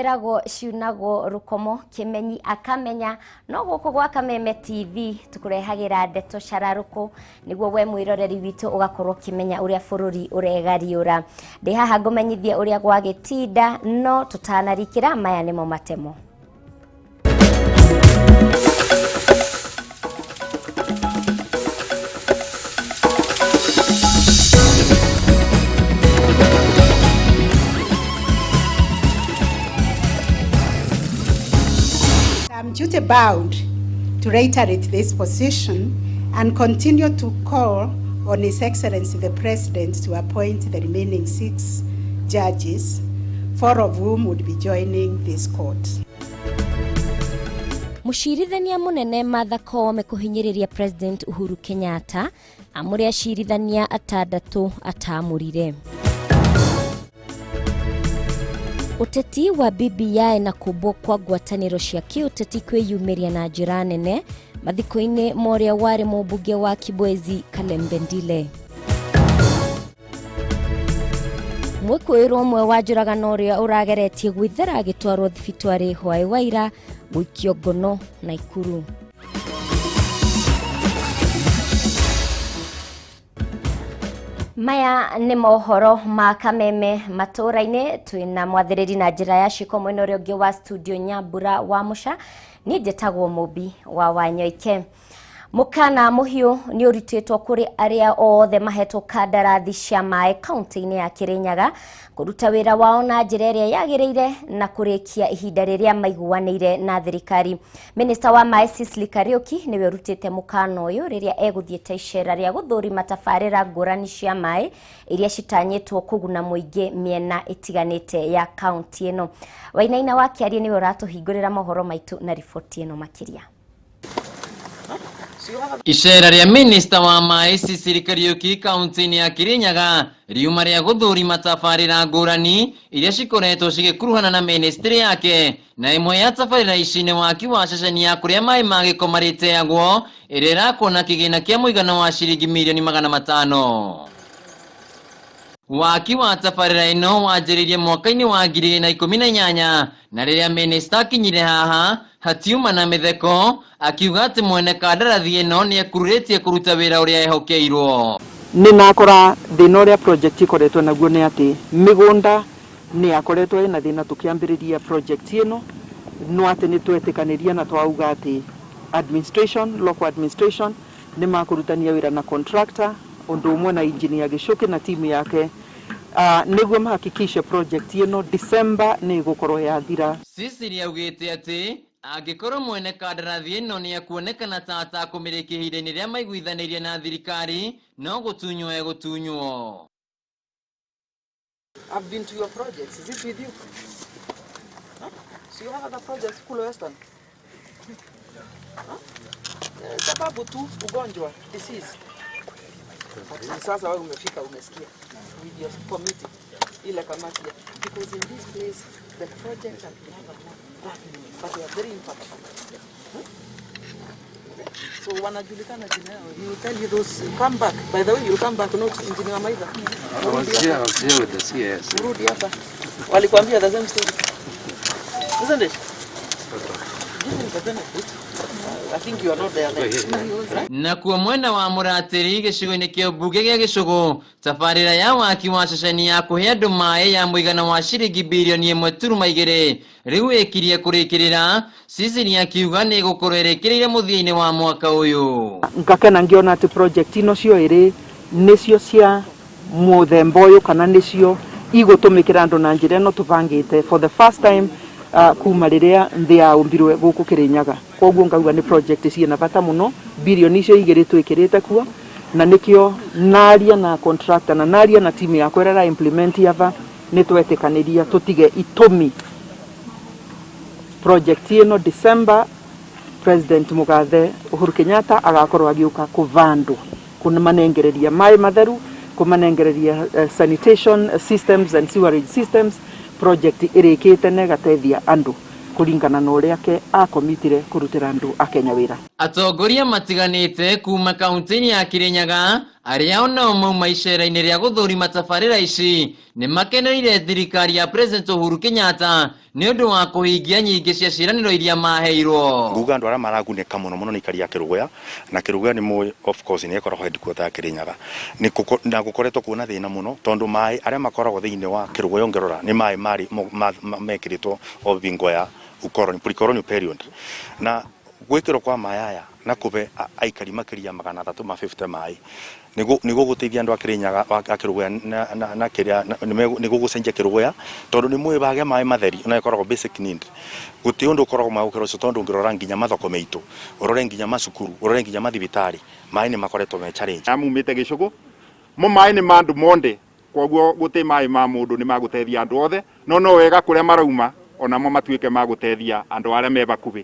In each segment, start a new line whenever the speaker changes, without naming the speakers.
Kwĩragwo ciunagwo rũkomo kĩmenyi akamenya, no gũkũ gwa Kameme TV tũkũrehagĩra ndeto cararũkũ nĩguo we mwĩroreri witũ ũgakorwo ũkĩmenya ũrĩa bũrũri ũregariũra. Ndĩ haha ngũmenyithie ũrĩa gwagĩtinda, no tũtanarikĩra maya nĩmo matemo.
I'm duty bound to reiterate this position and continue to call on His Excellency the President to appoint the remaining 6 judges, 4 of whom would be joining this court.
Mũcirithania mũnene Martha Koome kũhinyĩrĩria President Uhuru Kenyatta amũre acirithania atandatũ atamũrire. Ũteti wa BBI na kũmbwo kwa ngwatanĩro cia kĩũteti kwĩyumĩria na njĩra nene mathiko-inĩ ma ũrĩa warĩ mũmbunge wa Kibwezi Kalembe Ndile. Mwĩkũĩrwo ũmwe wa njũragano ũrĩa ũrageretie gwĩthara agĩtwarwo thibitarĩ Hwaĩ Waira gũikio ngono Naikuru. Maya nĩ mohoro ma Kameme matũũra-inĩ, twĩna mwathĩrĩri na njĩra ya ciĩko mwena ũrĩa ũngĩ wa studio Nyambura wa Mũca. Niĩ njĩtagwo Mũmbi wa Wanyoike. Mũkana mũhiũ nĩ ũrutĩtwo kũrĩ arĩa othe mahetwo kandarathi cia maĩ kaunti-inĩ ya Kĩrĩnyaga kũruta wĩra wao na njĩra ĩrĩa yagĩrĩire na kũrĩkia ihinda rĩrĩa maiguanĩire na thirikari. Minista wa maĩ Sicily Kariũki nĩwe ũrutĩte mũkana ũyũ rĩrĩa egũthiĩte icera rĩa gũthũrima tabarĩra ngũrani cia maĩ iria citanyĩtwo kũguna mũingĩ mĩena ĩtiganĩte ya kaunti ĩno. Wainaina wa Kĩarie nĩwe ũratũhingũrĩra mohoro maitũ na riboti ĩno makĩria.
Icera rĩa minista wa maĩ Sicily Kariũki kaunti-inĩ ya Kirinyaga riuma rĩa gũthũrima tabarĩra ngũrani iria cikoretwo cigĩkuruhana na ministry yake, na ĩmwe ya tabarĩra ici nĩ waki wa ceceni ya kũrĩa maĩ ma gĩko marĩteagwo ĩrĩa ĩrakwo na kĩgĩna kĩa mũigana wa ciringi mirioni magana matano. Waki wa tabarĩra ĩno wanjĩrĩirie mwaka-inĩ wa ngiri igĩrĩ na ikũmi na inyanya, na rĩrĩa minista akinyire haha hatiuma na mĩtheko, akiuga atĩ mwene kandarathi ĩno nĩ ekururĩtie kũruta wĩra ũrĩa ehokeirwo.
Nĩ nakora thĩna ũrĩa project ĩkoretwo naguo nĩ atĩ mĩgũnda nĩ yakoretwo ĩna thĩna tũkĩambĩrĩria project ĩno, no atĩ nĩ twetĩkanĩria na twauga atĩ administration, local administration nĩ makũrutania wĩra na contractor ũndũ ũmwe na engineer Gĩcũkĩ na timu yake, nĩguo mahakikishe project ĩno December nĩ ĩgũkorwo yathira.
Sicily augĩte atĩ angĩkorwo mwene kandarathi ĩno nĩ ekuonekana ta atakũmĩrĩkia ihinda-inĩ rĩrĩa maiguithanĩirie na thirikari, no gũtunywo egũtunywo.
I've been to your projects. Is it with you? Huh? So you have other projects kule Western? Huh? Sababu tu ugonjwa, disease. But sasa wewe umefika umesikia with your committee ile kamati ya, because in this place the projects are never not that many, but they are very impactful. So wanajulikana jina yao. He will tell you those, come back. By the way, you'll come back, not Engineer Maitha.
I was here, I was here with the CS.
Urudi hapa. Walikwambia the same story. Isn't it? Give him the benefit. I think you are not there then. Right?
Nakuo mwena wa Mũratĩri gĩcigo-inĩ kĩa ũmbunge gĩa Gĩcũgũ, tabarĩra ya waki wa ceceni ya kũhe andũ maĩ ya mũigana wa ciringi birioni ĩmwe turuma igĩrĩ rĩu ĩkirie kũrĩkĩrĩra. Sicily akiuga nĩ ĩgũkorwo ĩrĩkĩrĩire mũthia-inĩ wa mwaka ũyũ.
Ngakena ngĩona atĩ project ino cio ĩrĩ nĩcio cia mũthemba ũyũ kana nĩcio igũtũmĩkĩra andũ na njĩra ĩno tũbangĩte for the first time, kuma rĩrĩa nthĩ yaũmbirwe gũkũ Kĩrĩnyaga. Koguo ngauga nĩ project ciĩna bata mũno, birioni icio igĩrĩ twĩkĩrĩte kuo, na nĩkĩo naria na contractor na naria na team yakwa ĩrĩa ĩra implement aba, nĩ twetĩkanĩria tũtige itũmi project ĩno December President Mugathe Uhuru Kenyatta agakorwo agĩũka kũbandwo, kũmanengereria maĩ matheru, kũmanengereria sanitation systems and sewerage systems. Project ĩrĩkĩte na ĩgateithia andũ kũringana na ũrĩa ke akomitire kũrutĩra andũ a Kenya wĩra.
Atongoria matiganĩte kuma kaunti-inĩ ya Kirinyaga arĩa onao mauma icera-inĩ rĩa gũthũrima tabarĩra ici nĩ makenereire thirikari ya President Uhuru Kenyatta nĩ ũndũ wa kũhingia nyingĩ cia ciĩranĩro iria maheirwo.
Nguga andũ arĩa maragunĩka mũno mũno nĩ aikari a Kĩrũgũya, na Kĩrũgũya nĩ mũĩ of course nĩ ĩkoragwo headquarter ya Kĩrĩnyaga. Na gũkoretwo kuona thĩna mũno tondũ maĩ arĩa makoragwo thĩinĩ wa Kĩrũgũya ũngĩrora nĩ maĩ marĩ mekĩrĩtwo o bingo ya ukoroni, pre-colonial period. Na gwĩkĩrwo kwa maĩ aya na kũbe aikari makĩria 350 maĩ nĩguo gũteithia andũ a Kĩrĩnyaga a Kĩrũgũya na kĩrĩa nĩguo gũcenjia Kĩrũgũya tondũ nĩ mũĩ bage maĩ matheri na ĩkoragwo basic need. Gũtirĩ ũndũ ũkoragwo mwega gũkĩra ũcio tondũ ũngĩrora nginya mathoko meitũ, ũrore nginya macukuru, ũrore nginya mathibitarĩ, maĩ nĩ makoretwo me challenge.
Amumĩte gĩcũgũ mo maĩ nĩ ma andũ monde, koguo gũtĩ maĩ ma mũndũ nĩ magũteithia andũ othe, no wega kũrĩa marauma onamo matuĩke ma gũteithia andũ arĩa me bakuhĩ.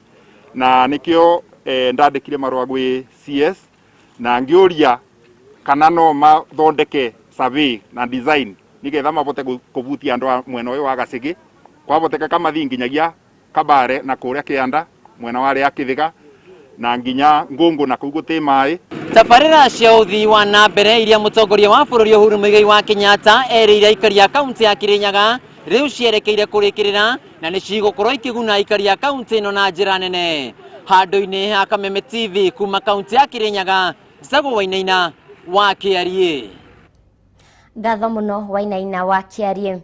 Na nĩkĩo ndandĩkire marũa gwĩ CS na ngĩũria kana no mathondeke survey na design nigetha mabote kũbutia andũ a mwena ũyũ wa Gacĩgĩ, kwaboteka mathi nginyagia Kabare na kũrĩa Kĩanda mwena wa rĩa Kĩthĩga na nginya Ngũngũ na kũu gũtĩ maĩ.
Tabarĩra cia ũthii wa na mbere iria mũtongoria wa bũrũri Uhuru Muigai wa Kenyatta erĩire aikari a kaunti ya Kirinyaga rĩu cierekeire kũrĩkĩrĩra na nĩ cigũkorwo ikĩguna aikari a kaunti ĩno na njĩra nene. Handũ-inĩ ha Kameme TV kuma kaunti ya Kirinyaga, Njĩtagwo Wainaina wa Kĩariĩ.
Ngatho mũno Wainaina wa Kĩariĩ.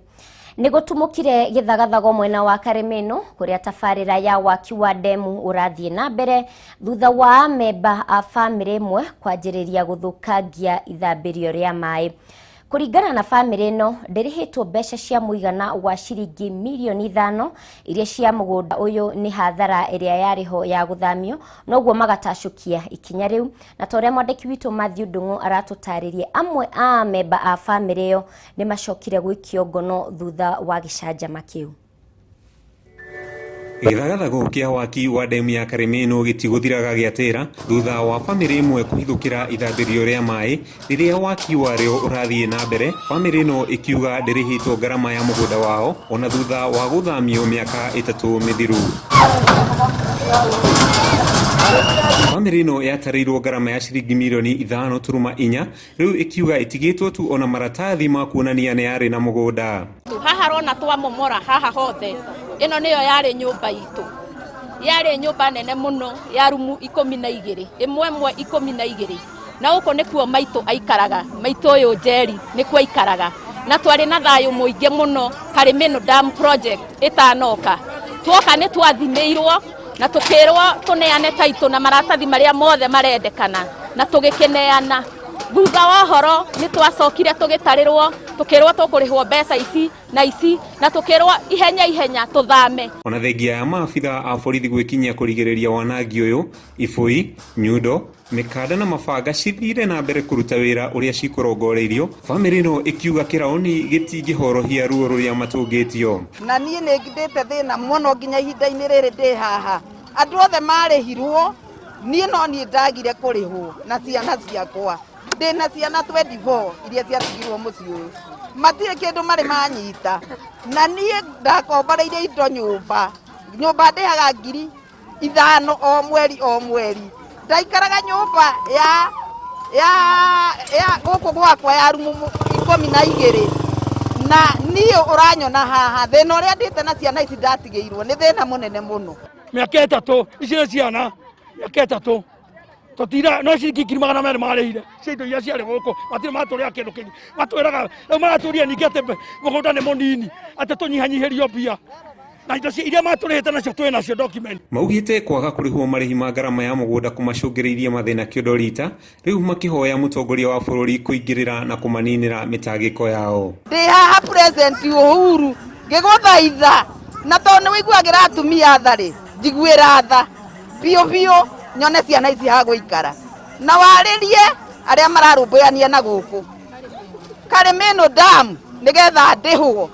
Nĩ gũtumũkire gĩthagathago mwena wa Karĩmĩnũ kũrĩa tabarĩra ya waki wa ndemu ũrathiĩ na mbere thutha wa amemba a bamĩrĩ ĩmwe kwanjĩrĩria gũthũkangia ithambĩrio rĩa maĩ. Kũringana na bamĩrĩ ĩno ndĩrĩhĩtwo mbeca cia mũigana wa ciringi mirioni 5 iria cia mũgũnda ũyũ nĩ hathara ĩrĩa yarĩho ya gũthamio, noguo magatacũkia ikinya rĩu. Na ta ũrĩa mwandĩki witũ Matthew Ndung'u aratũtarĩria, amwe a amemba a bamĩrĩ ĩyo nĩ macokire gũikio ngono thutha wa gĩcanjama kĩu.
Gĩthagathago kĩa waki wa ndemu ya Karĩmĩnũ gĩtigũthiraga gĩatĩra thutha wa bamĩrĩ ĩmwe kũhithũkĩra ithambĩrio rĩa maĩ rĩrĩa waki warĩo ũrathiĩ na mbere. Bamĩrĩ ĩno ĩkiuga ndĩrĩhĩtwo ngarama ya mũgũnda wao ona thutha wa gũthamio mĩaka 3 mĩthiru. Bamĩrĩ ĩno yatarĩirwo ngarama ya ciringi mirioni 5.4 rĩu ĩkiuga ĩtigĩtwo tu ona maratathi ma kuonania nĩ yarĩ na mũgũnda.
Haha rona twamomora haha hothe ĩno nĩyo yarĩ nyũmba itũ, yarĩ nyũmba nene mũno ya rumu 12, ĩmwe ĩmwe 12, na gũkũ nĩkuo maitũ aikaraga, maitũ ũyũ Njeri nĩkuo aikaraga, na twarĩ na thayũ mũingĩ mũno Karĩmĩnũ Dam Project ĩtanoka. Tuoka nĩ twathimĩirwo na tũkĩrwo tũneane taitũ na maratathi marĩa mothe marendekana na tũgĩkĩneana. Thutha wa ũhoro nĩ twacokire tũgĩtarĩrwo, tũkĩrwo tũkũrĩhwo mbeca ici na ici na tũkĩrwo ihenya ihenya tũthame.
Ona thengia ya maabitha a borithi gwĩkinyia kũrigĩrĩria wanangi ũyũ, ibũi, nyundo, mĩkanda na mabanga cithire na mbere kũruta wĩra ũrĩa cikũrongoreirio. Bamĩrĩ ĩno ĩkiuga kĩraũni gĩtingĩhorohia ruo rũrĩa matũngĩtio.
Na niĩ nĩ ngindĩte thĩna mũno nginya ihinda-inĩ rĩrĩ ndĩ haha. Andũ othe marĩhirwo, niĩ no niĩ ndagire kũrĩhwo na ciana ciakwa. Ndĩ na ciana 24 iria ciatigirwo mũciĩ ũyũ, matirĩ kĩndũ marĩ manyita. Na niĩ ndakomboreire indo nyũmba, nyũmba ndĩhaga 5,000 o mweri o mweri. Ndaikaraga nyũmba ya ya ya gũkũ gwakwa ya rumu 12, na niĩ ũranyona haha thĩna ũrĩa ndĩte na ciana ici ndatigĩirwo nĩ thĩna mũnene mũno.
Mĩaka 3 ici nĩ ciana, mĩaka 3 tũtira no ciringi 200,000 marĩhire cia indo iria ciarĩ gũkũ, matirĩ matũrĩa kĩndũ kĩngĩ. Matwĩraga rĩu maratũria ningĩ atĩ mũgũnda nĩ mũnini, atĩ tũnyihanyihĩrio mbia na indo iria matũrĩhĩte nacio twĩ nacio document.
Maugĩte kwaga kũrĩhwo marĩhi ma ngarama ya mũgũnda kũmacũngĩrĩirie mathĩna kĩondo rita, rĩu makĩhoya mũtongoria wa bũrũri kũingĩrĩra na kũmaninĩra mĩtangĩko yao.
Ndĩ haha President Uhuru ngĩgũthaitha, na tondũ nĩ wĩiguagĩra atumia tha rĩ, njiguĩra tha biũ biũ, nyone ciana ici ha gũikara, na warĩrie arĩa mararũmbũyania na gũkũ Karĩmĩnũ Dam nĩgetha ndĩhwo,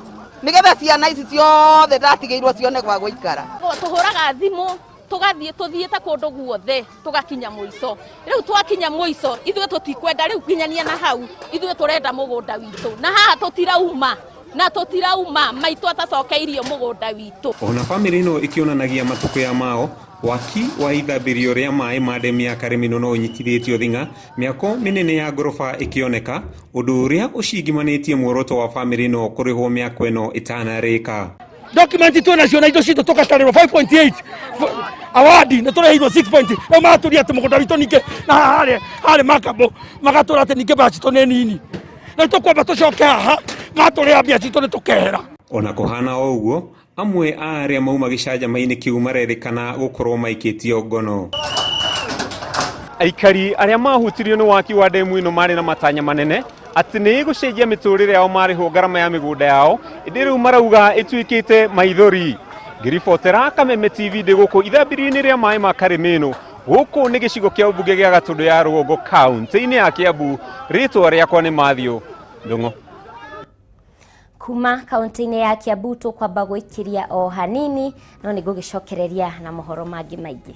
nĩgetha ciana ici ciothe ndatigĩirwo cione gwa gũikara.
Tũhũraga thimũ tũgathiĩ tũthiĩte kũndũ guothe tũgakinya mũico. Rĩu twakinya mũico ithuĩ tũtikwenda rĩu nginyania na hau, ithuĩ tũrenda mũgũnda witũ, na haha tũtirauma na tũtirauma maitũ atacokeirio mũgũnda witũ.
Ona bamĩrĩ ĩno ĩkĩonanagia matukũ ya mao, Waki wa ithambĩrio rĩa maĩ ma demu ya Karĩmĩnũ no ũnyitithĩtio thing'a, mĩako mĩnene ya ngoroba ĩkĩoneka, ũndũ ũrĩa ũcingimanĩtie muoroto wa bamĩrĩ ĩno kũrĩhwo mĩako ĩno ĩtanarĩka.
Document twĩ nacio na indo citũ tũgatarĩrwo 5.8 awadi nĩ tũrĩhirwo 6. Rĩu magatũria atĩ mũgũnda witũ ningĩ na haha harĩ harĩ makambũ magatũra atĩ ningĩ mbia citũ nĩ nini, rĩu tũkwamba tũcoke haha matũrĩha mbia citũ nĩ tũkehera.
Ona kũhana o ũguo, amwe a arĩa mauma gĩcanjama-inĩ kĩu marerĩkana gũkorwo maikĩtio ngono. Aikari arĩa mahutirio nĩ waki wa demu ĩno marĩ na matanya manene atĩ nĩ ĩgũcenjia mĩtũrĩre yao marĩhwo ngarama ya mĩgũnda yao, ĩndĩ rĩu marauga ĩtuĩkĩte maithori. Ngĩribotera Kameme TV ndĩ gũkũ ithambĩrio-inĩ rĩa maĩ ma Karĩmĩnũ, gũkũ nĩ gĩcigo kĩa ũmbunge gĩa Gatũndũ ya Rũgongo kaunti-inĩ ya Kiambu. Rĩtwa rĩakwa nĩ Matthew Ndung'u.
Kuma kaunti-inĩ ya Kiambu tũkwamba gũikĩria o hanini, no nĩ ngũgĩcokereria na mohoro mangĩ maingĩ.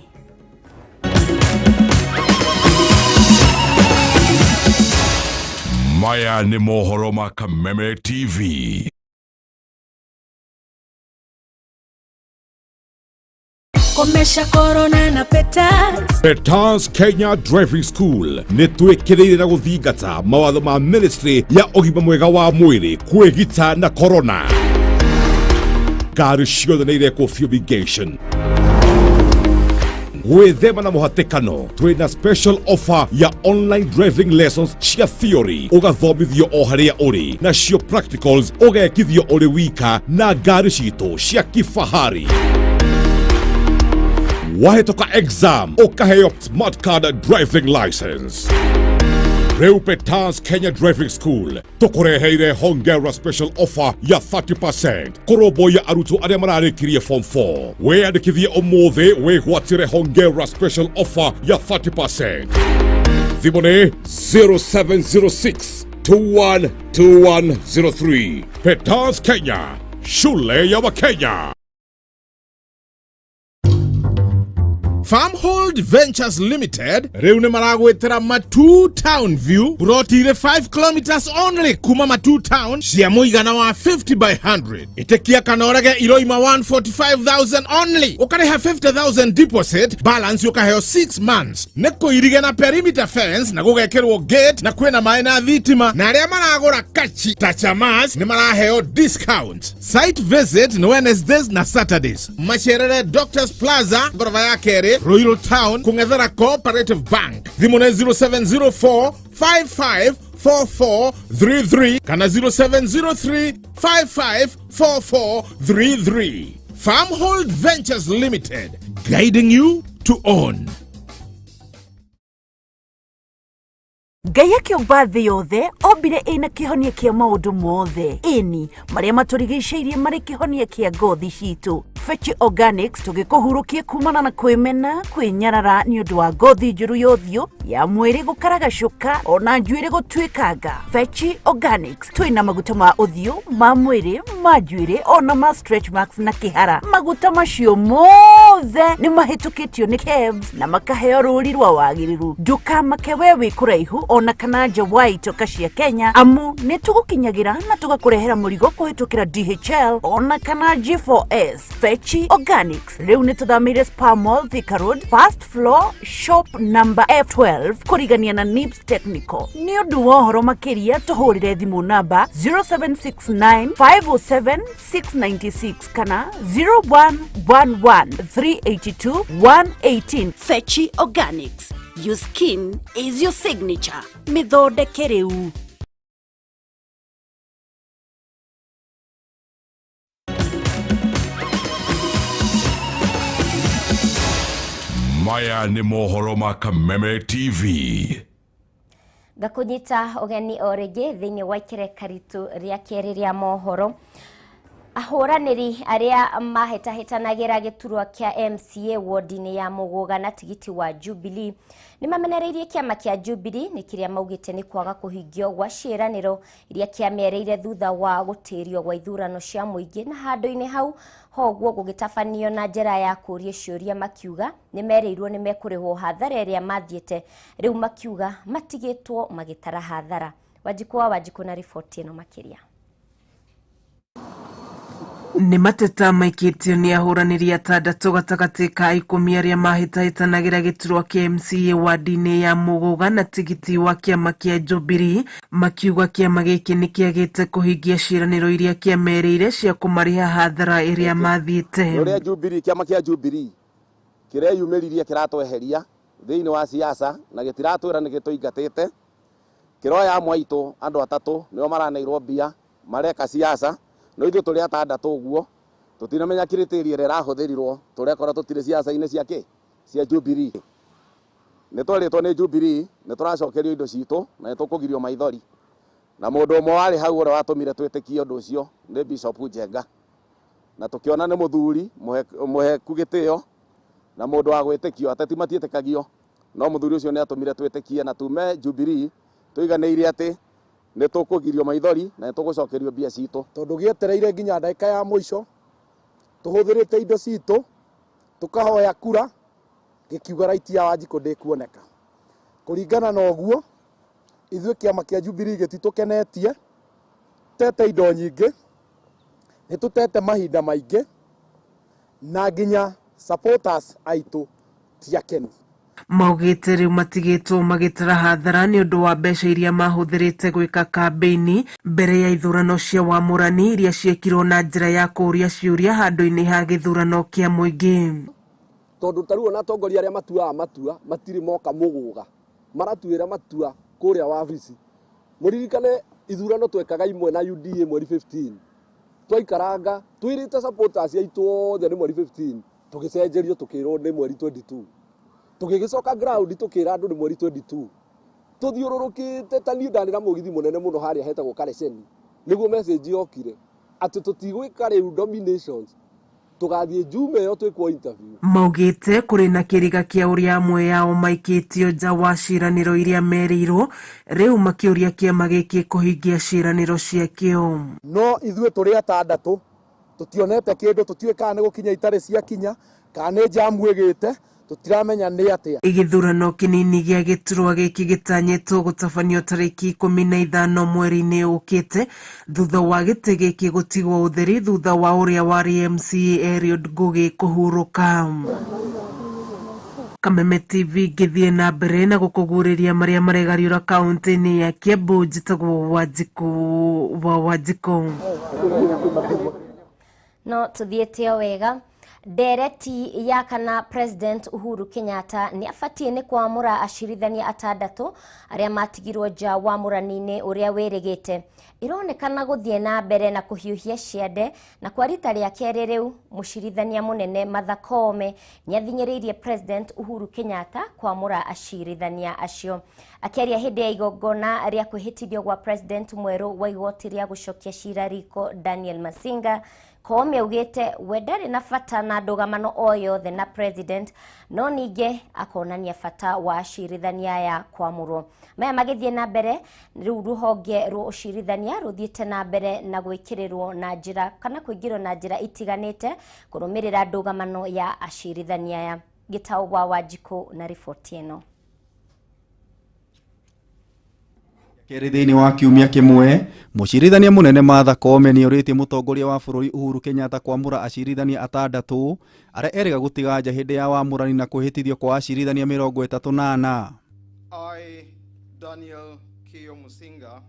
Maya nĩ mohoro ma Kameme TV.
Komesha corona na Petals.
Petals Kenya Driving School nĩ twĩkĩrĩire na gũthingata mawatho ma Ministry ya ũgima mwega wa mwĩrĩ kwĩgita na corona. Ngari ciothe nĩ irekwo fumigation. Gwĩthema na mũhatĩkano, twĩna special offer ya online driving lessons cia theory ũgathomithio o harĩa ũrĩ, nacio practicals ũgekithio ũrĩ wika na ngari citũ cia kifahari. Wahĩtũka exam ũkaheo smart card driving license. Rĩu Petals Kenya Driving School tũkũreheire hongera special offer ya 30% kũrũmbũiya arutwo arĩa mararĩkirie form 4. Wĩyandĩkithie ũmũthĩ wĩgwatĩre hongera special offer ya 30%. Thimũ nĩ 0706 212103. Petals Kenya, shule ya Wakenya.
Farmhold Ventures Limited rĩu nĩ maragwĩtĩra Matu Town View ploti irĩ 5 kilometers only kuma Matu Town cia mũigana wa 50 by 100. Ĩtĩkia kana ũrege iroima 145,000 only, ũkarĩha 50,000 deposit, balance ũkaheo 6 months. Nĩ kũirige na perimeter fence na gũgekĩrwo gate na kwĩna maĩ na thitima, na arĩa maragũra kachi ta chamas nĩ maraheo discount. Site visit nĩ Wednesdays na Saturdays. Macerere Doctors Plaza ngoroba ya kerĩ, Ruiru Town, kũng'ethera Cooperative Bank. Thimũ nĩ 0704 554433 kana 0703 554433. Farmhold Ventures Limited, guiding you to own.
Ngai akĩũmba thĩ yothe ombire ĩna kĩhonia kĩa maũndũ mothe, ĩni marĩa matũrigicĩirie marĩ kĩhonia kĩa ngothi citũ. Fechi Organics tũgĩkũhurũkie kumana na kwĩmena kwĩnyarara nĩ ũndũ wa ngothi njũru ya ũthiũ ya mwĩrĩ gũkaragacũka ona njuĩrĩ gũtuĩkanga. Fechi Organics twĩna maguta ma ũthiũ, ma mwĩrĩ, ma njuĩrĩ ona ma stretch marks na kĩhara. Maguta macio mothe nĩ mahĩtũkĩtio nĩ KEBS na makaheo rũri rwa wagĩrĩru. Ndũkamake we wĩ kũraihu ona kana nja wa itoka cia Kenya, amu nĩ tũgũkinyagĩra na tũgakũrehera mũrigo kũhĩtũkĩra DHL ona kana G4S. Fechi Organics rĩu nĩ tũthamĩire Spa Mall, Thika Road, first floor, shop number F12, kũrigania na Nibs Technical. Nĩ ũndũ wa ũhoro makĩria tũhũrĩre thimũ namba 0769 507 696 kana 0111 382 118. Fechi Organics, your skin is your signature. Mĩthondeke rĩu.
Maya nĩ mohoro ma Kameme TV.
Ngakũnyita ũgeni o rĩngĩ thĩinĩ wa ikereka ritũ rĩa kerĩ rĩa mohoro. Ahũranĩri arĩa mahĩtahĩtanagĩra gĩturwa kĩa MCA ward-inĩ ya Mũgũga na tigiti wa Jubilee nĩ mamenereirie kĩama kĩa Jubilee nĩ kĩrĩa maugĩte nĩ kwaga kũhingio gwa ciĩranĩro iria kĩamereire thutha wa gũtĩrio gwa ithurano cia mũingĩ, na handũ-inĩ hau hoguo gũgĩtabanio na njĩra ya kũũria ciũria makiuga nĩ merĩirwo nĩ mekũrĩhwo hathara ĩrĩa mathiĩte, rĩu makiuga matigĩtwo magĩtara hathara. Wanjikũ wa Wanjikũ na riboti ĩno makĩria.
Nĩ mateta maikĩtio nĩ ahũranĩri atandatũ gatagatĩ ka 10 arĩa mahĩtahĩtanagĩra gĩturwa kĩa MCA wadi-inĩ ya Muguga na tigiti wa kĩama kĩa Jubilee, makiuga kĩama gĩkĩ nĩ kĩagĩte kũhingia ciĩranĩro iria kĩamerĩire cia kũmarĩha hathara ĩrĩa mathiĩte.
Ũrĩa Jubilee, kĩama kĩa Jubilee kĩreyumĩririe kĩratweheria thĩinĩ wa siasa na gĩtiratwĩra nĩ gĩtũingatĩte. Kĩroya amwe aitũ andũ atatũ nĩo maraneirwo mbia mareka siasa, no ithuĩ tũrĩ atandatũ ũguo tũtinamenya criteria ĩrĩa ĩrahũthĩrirwo, tũrekora tũtirĩ siasa-inĩ cia kĩ cia Jubilee. Nĩ twerĩtwo nĩ Jubilee nĩ tũracokerio indo citũ na nĩ tũkũgirio maithori, na mũndũ ũmwe warĩ hau ũrĩa watũmire twĩtĩkie ũndũ ũcio nĩ Bishop Njenga, na tũkĩona nĩ mũthuri mũheku gĩtĩo na mũndũ wa gwĩtĩkio. Ateti matiĩtĩkagio, no mũthuri ũcio nĩ atũmire twĩtĩkie na tume Jubilee tũiganĩire atĩ nĩ tũkũgirio maithori na nĩ tũgũcokerio mbia citũ.
Tondũ gĩetereire nginya ndagĩka ya mũico tũhũthĩrĩte indo citũ tũkahoya kura, gĩkiuga right ya Wanjikũ ndĩkuoneka. Kũringana na ũguo ithuĩ kĩama kĩa Jubilee gĩtitũkenetie, tete indo nyingĩ, nĩ tũtete mahinda maingĩ na nginya supporters aitũ ti akenu.
Maugĩte rĩu matigĩtwo magĩtara hathara nĩ ũndũ wa mbeca iria mahũthĩrĩte gwĩka kambĩini mbere ya ithurano cia wamũrani iria ciekirwo na njĩra ya kũũria ciũria handũ-inĩ ha gĩthurano kĩa mũingĩ.
Tondũ ta rĩu ona atongoria arĩa matuaga matua matirĩ moka Mũgũga, maratuĩra matua kũrĩa wabici. Mũririkane ithurano twekaga imwe na UDA mweri 15, twaikaranga twĩrĩte supporters aitũ othe nĩ mweri 15, tũgĩcenjerio tũkĩrwo nĩ mweri 22, tũgĩgĩcoka ground tũkĩra andũ nĩ mweri 22, tũthiũrũrũkĩte ta niĩ ndarĩ na mũgithi mũnene mũno harĩa hetagwo Kareceni, nĩguo message yokire atĩ tũtigwĩka rĩu dominations, tũgathiĩ Jume ĩyo twĩkwo interview.
Maugĩte kũrĩ na kĩriga kĩa ũrĩa amwe yao maikĩtio nja wa ciĩranĩro iria merĩirwo, rĩu makĩũria kĩama gĩkĩ kũhingia ciĩranĩro ciakĩo.
No ithuĩ tũrĩ atandatũ tũtionete kĩndũ, tũtiũĩ kana nĩ gũkinya itarĩ ciakinya kana nĩ jamu ĩgĩte, tũtiramenya nĩ atĩa.
Gĩthurano kĩnini gĩa gĩturwa gĩkĩ gĩtanyĩtwo gũtabanio tarĩki 15 mweri-inĩ ũkĩte, thutha wa gĩtĩ gĩkĩ gũtigwo ũtheri thutha wa ũrĩa warĩ MCA Eliud Ngugi kũhurũka. Kameme TV ngĩthiĩ na mbere na gũkũguũrĩria marĩa maregariũra kaũntĩ-inĩ ya Kiambu. Njĩtagwo Wanjikũ wa Wanjikũ.
No tũthiĩte o wega. Ndereti ya kana President Uhuru Kenyatta nĩ abatiĩ nĩ kwamũra acirithania atandatũ arĩa matigirwo nja wa mũrani-inĩ ũrĩa wĩrĩgĩte ironekana gũthiĩ na mbere na kũhiũhia ciande, na kwa rita rĩa kerĩ rĩu mũcirithania mũnene Martha Koome nĩathinyĩrĩirie President Uhuru Kenyatta kwamũra acirithania acio. Akĩaria hĩndĩ ya igongona rĩa kwĩhĩtithio gwa President mwerũ wa igoti rĩa gũcokia cira riko Daniel Masinga, Koome augĩte we ndarĩ na bata na ndũgamano o yothe na president, no ningĩ akonania bata wa acirithania aya kwamũrwo. Maya magĩthiĩ na mbere rĩu rũhonge rwa ũcirithania rũthiĩte na mbere na gwĩkĩrĩrwo na njĩra kana kũingĩrwo na njĩra itiganĩte kũrũmĩrĩra ndũgamano ya acirithania aya. Gĩtaũ wa Wanjikũ na riboti ĩno.
Kerĩ thĩinĩ wa kiumia kĩmwe, mũcirithania mũnene Martha Koome nĩorĩtie mũtongoria wa bũrũri Uhuru Kenyatta kwamũra acirithania atandatũ arĩa erĩga gũtiga nja hĩndĩ ya wamũrani na kwĩhĩtithio kwa acirithania 34.
I, Daniel Kio Musinga,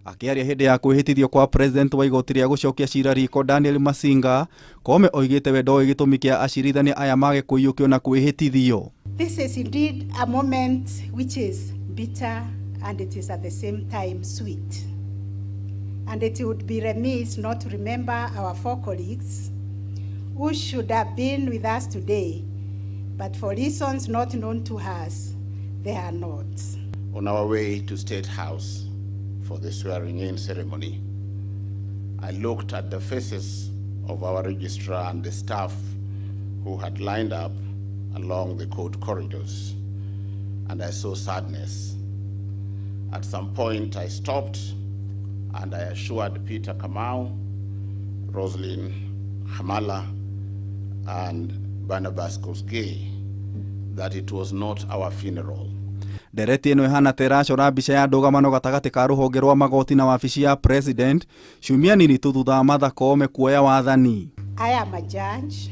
Akĩaria hĩndĩ ya kwĩhĩtithio kwa president wa igoti rĩa gũcokia cira riko Daniel Masinga, Koome oigĩte we ndoĩ gĩtũmi kĩa acirithania aya mage kũiyũkio na kwĩhĩtithio.
This is indeed a moment which is bitter and it is at the same time sweet. And it would be remiss not to remember our four colleagues who should have been with us today, but for reasons not known to us, they are not.
On our way to State House for the swearing-in ceremony, I looked at the faces of our registrar and the staff who had lined up along the court corridors, and I saw sadness. At some point, I stopped and I assured Peter Kamau, Roslyn Hamala, and Barnabas Kosgei that it was not our funeral.
Ndereti ĩno ĩhana ta ĩracora mbica ya ndũgamano gatagatĩ ka rũhonge rwa magoti na wabici ya president ciumia nini tu thutha wa Martha Koome kuoya wathani.
I am a judge.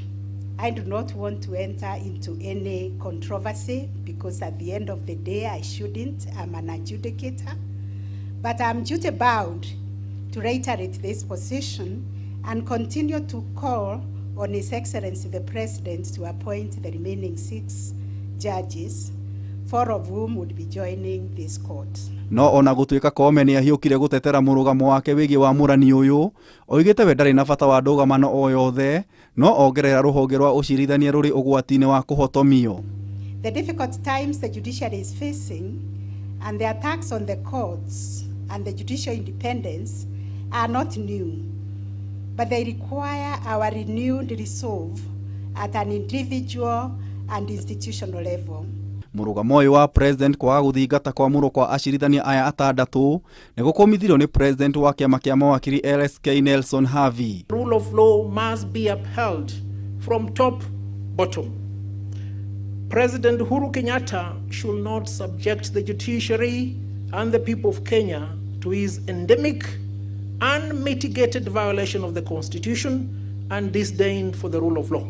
I do not want to enter into any controversy because at the end of the day, I shouldn't. I'm an adjudicator. But I'm duty bound to reiterate this position and continue to call on His Excellency the President to appoint the remaining 6 judges, 4 of whom would be joining this court.
No ona gũtuĩka Koome nĩ ahiũkire gũtetera mũrũgamo wake wĩgiĩ wamũrani ũyũ, oigĩte we ndarĩ na bata wa ndũgamano o yothe, no ongerera rũhonge rwa ũcirithania rũrĩ ũgwati-inĩ wa kũhotomio.
The difficult times the judiciary is facing and the attacks on the courts and the judicial independence are not new, but they require our renewed resolve at an individual and institutional level.
Mũrũgamo ũyũ wa president kwaga gũthingata kwamũrwo kwa acirithania aya atandatũ nĩ gũkũmithirio nĩ president wa kĩama kĩa mawakiri LSK Nelson Havi.
Rule of law must be upheld from top bottom. President Uhuru Kenyatta should not subject the judiciary and the people of Kenya to his endemic, unmitigated violation of the Constitution and disdain for the rule of law.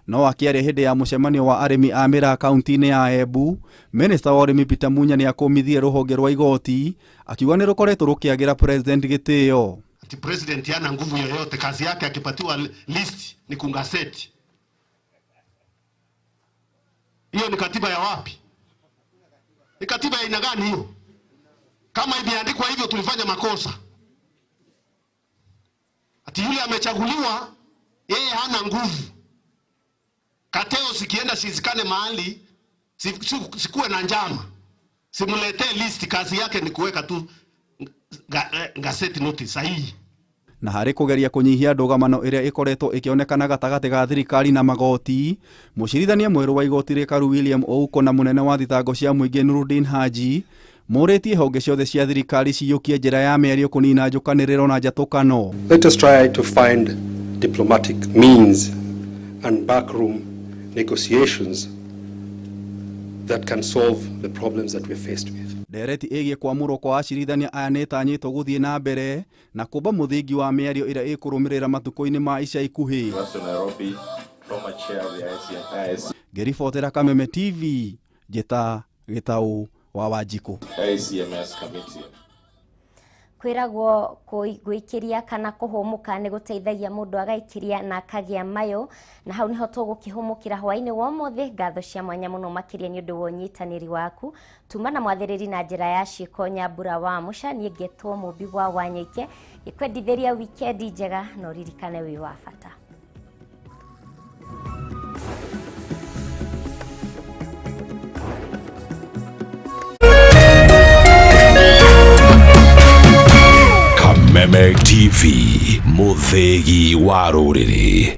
No akĩaria hĩndĩ ya mũcemanio wa arĩmi a mĩraa kaunti-inĩ ya Embu, Minista wa ũrĩmi Peter Munya nĩ akũmithirie rũhonge rwa igoti akiuga nĩ rũkoretwo rũkĩagĩra president gĩtĩo.
Ati president hana nguvu yoyote, kazi yake akipatiwa list ni kungaseti. Hiyo ni katiba ya wapi? Ni katiba ya aina gani hiyo? Kama imeandikwa hivyo tulifanya makosa. Ati yule amechaguliwa yeye hana nguvu. Kateo sikienda sizikane mahali, sikuwe na njama. Simuletee list, kazi yake ni kuweka tu gazeti notice sahihi.
Na harĩ kũgeria kũnyihia ndũgamano ĩrĩa ĩkoretwo ĩkĩonekana gatagatĩ ga thirikari na magoti, mũcirithania mwerũ wa igoti Rĩkaru William Ouko na mũnene wa thitango cia mũingĩ Nurudin Haji morĩtie honge ciothe cia thirikari ciyũkie njĩra ya mĩario kũnina njũkanĩrĩro na njatũkano.
Let us try to find diplomatic means and backroom negotiations that can solve the problems that we're faced with.
Ndereti ĩgiĩ kwamũrwo kwa acirithania aya nĩ ĩtanyĩtwo gũthiĩ na mbere na kũmba mũthingi wa mĩario ĩrĩa ĩkũrũmĩrĩra matukũ-inĩ ma ica ikuhĩ. Ngĩribotera Kameme TV, njĩta Gĩtaũ wa Wanjikũ.
Kwĩragwo gwĩkĩria kana kũhũmũka nĩ gũteithagia mũndũ agaikĩria na akagĩa mayo, na hau nĩho tũgũkĩhũmũkĩra hwaĩ-inĩ wa ũmũthĩ. Ngatho cia mwanya mũno makĩria nĩ ũndũ wa ũnyitanĩri waku. Tuma na mwathĩrĩri na njĩra ya ciĩko Nyambura wa Mũca. Niĩ ngetwo Mũmbi wa Wanyoike, ngĩkwendithĩria wikendi njega na ũririkane wĩ wa bata.
Kameme TV, mũthĩgi wa rũrĩrĩ.